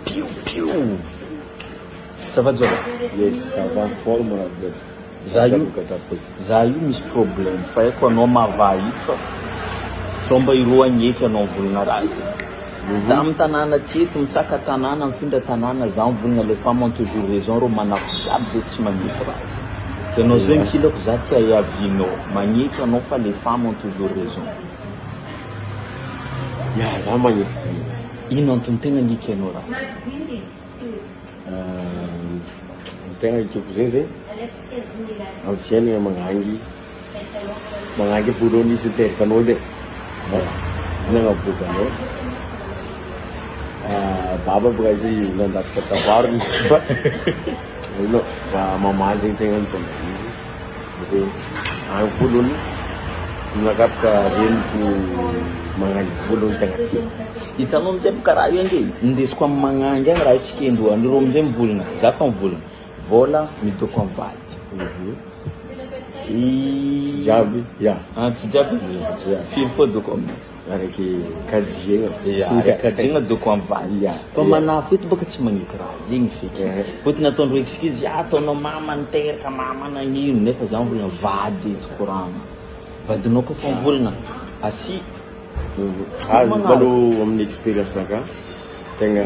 Piou piou. Ça va Jola? Yes, ça va en forme bref. Za io, za io misy problème fa haiko anao mahavaha izy fa sao mba ireo agneky anao mivolagna raha izy. Za amy tanàna ty eto mitsaka tanàna mifindra tanàna za mivolagna les femmes ont toujours raison reo manafo jiaby zay tsy magneky raha zay. De anao zao ankilako za tia hiavianao magneky anao fa les femmes ont toujours raison. Ya, za magneky zegny. Ino antony tegna agnekenao raha? Ny tegna ekeko zegny zegny amy fiainana magnangy magnangy voalohany izy niteraka anao edy e, izy nagnaboaka anao, baba bôka izy nandatsaka tavarony fa hainao fa mama zegny tegna nitondra izy, de agny voalohany aminakahy bôka reniko magnangy voalohany tegna tiako. Hitanao amizay boka raha io ange indesiko amy magnangy agny raha io tsy kendroa reo amizay mivolagna za fa mivolagna vôla midoko amy vady. Tsy jiaby, ya. Ah, tsy jiaby? Ya. Firy fô doko aminazy? Araiky kajiagna. Ya, araiky kajiagna doko amy vady. Ya. Fa manafo eto bôka tsy magneky raha zegny feky. Eh. Fôtony ataondreo excuse, ah ataonao mama niteraka, mama nagnino, nefa za mivolagna vady izy koragna. Vadinao koa fa mivolagna, asi. Ah, izy malôha amin'ny expérience nakahy, tegna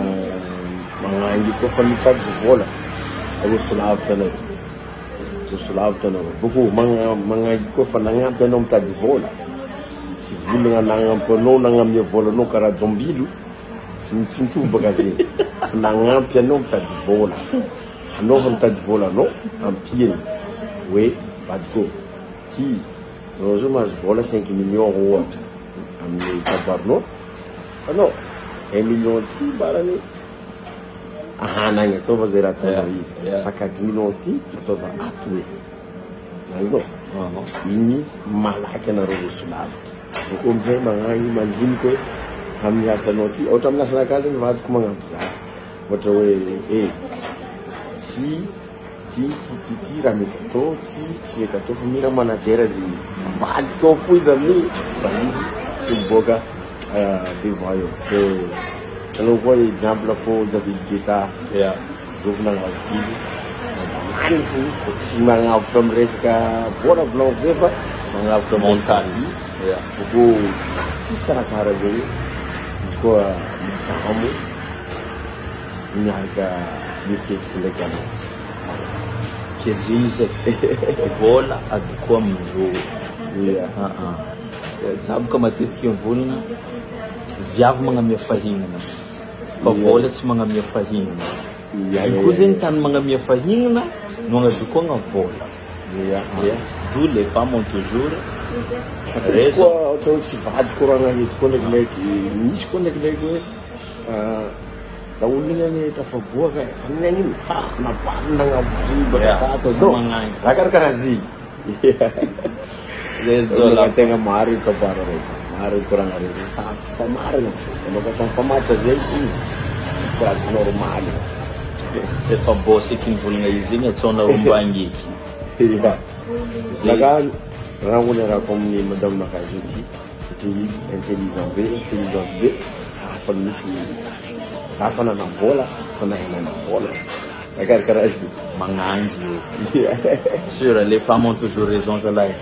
magnangy koa fa mitady vôla, roso lavitra anao, roso lavitra anao. Bôko magna- magnangy koa fa nagnampy anao mitady vôla, tsy volagna nagnampy anao nagnamia vôla anao karaha jômbilo, tsy tsy mitovy baka zegny, fa nagnampy anao mitady vôla, anao fa mitady vôla anao ampiany hoe vadiko ty anao zao mahazo vôla 5 millions ohatra amin'ny kabarinao, anao 1 million ty barany ahana agny ataova zay raha ataonao izy, fa 4 millions ty ataova ato e, azonao igny malaky anareo roso lavitra. Bôko amizay magnagny mandiniky hoe amin'ny asanao ty, ohatra amin'ny asanakahy zegny vadiko magnampy za, ohatra hoe eh ty ty ty ty ty raha mety atao, ty tsy mety atao fa mila manager zegny izy, ambadika ao fo izy amin'igny fa izy tsy miboaka devant eo. De anao koa exemple fô David Guetta, zovy nagnavotra izy, magnano fo fa tsy magnavotra amy resaka vôla volagniko zay fa magnavotra amy resaka Mental. vy. Bôko tsisy raha tsara zegny izy koa midamo miaraka miketriky ndraiky anao. Ke zegny izy e, vôla adoko amindrô. Ya. Za boka matetiky mivolagna, viavy magnamia fahignana, fa vôla tsy magnamia fahignana. Io koa zegny tany magnamia fahignana no agnadokoagna vôla. Ya. D'où les femmes ont toujours Matetiky raison. koa ohatra hoe tsy vadiko raha nagnety koa ndraikindraiky, misy koa ndraikindraiky hoe raha olo igny anie tafaboaka fa nagnino ha nabary nagnambo baka tato Fa donc magnangy. raha karakaraha zegny. Zay Jola. Tegna marigny kabary araiky, marigny koragna araiky, sarotro fa marigny anao koa fa mifamatotra zegny igny tsy raha tsy normaly. Efa boss eky nivolagna izy igny atsaonareo mba agneky. Ya. Naka raha ngo niarako amin'ny madame nakahy zao ty, satria izy intelligent be, intelligente be, hafa misy za fa nanam-bôla fa nahay nanam-bôla. Raha karakaraha zegny. Magnangy io. Ya. Sûr, les femmes ont toujours raison zalahy.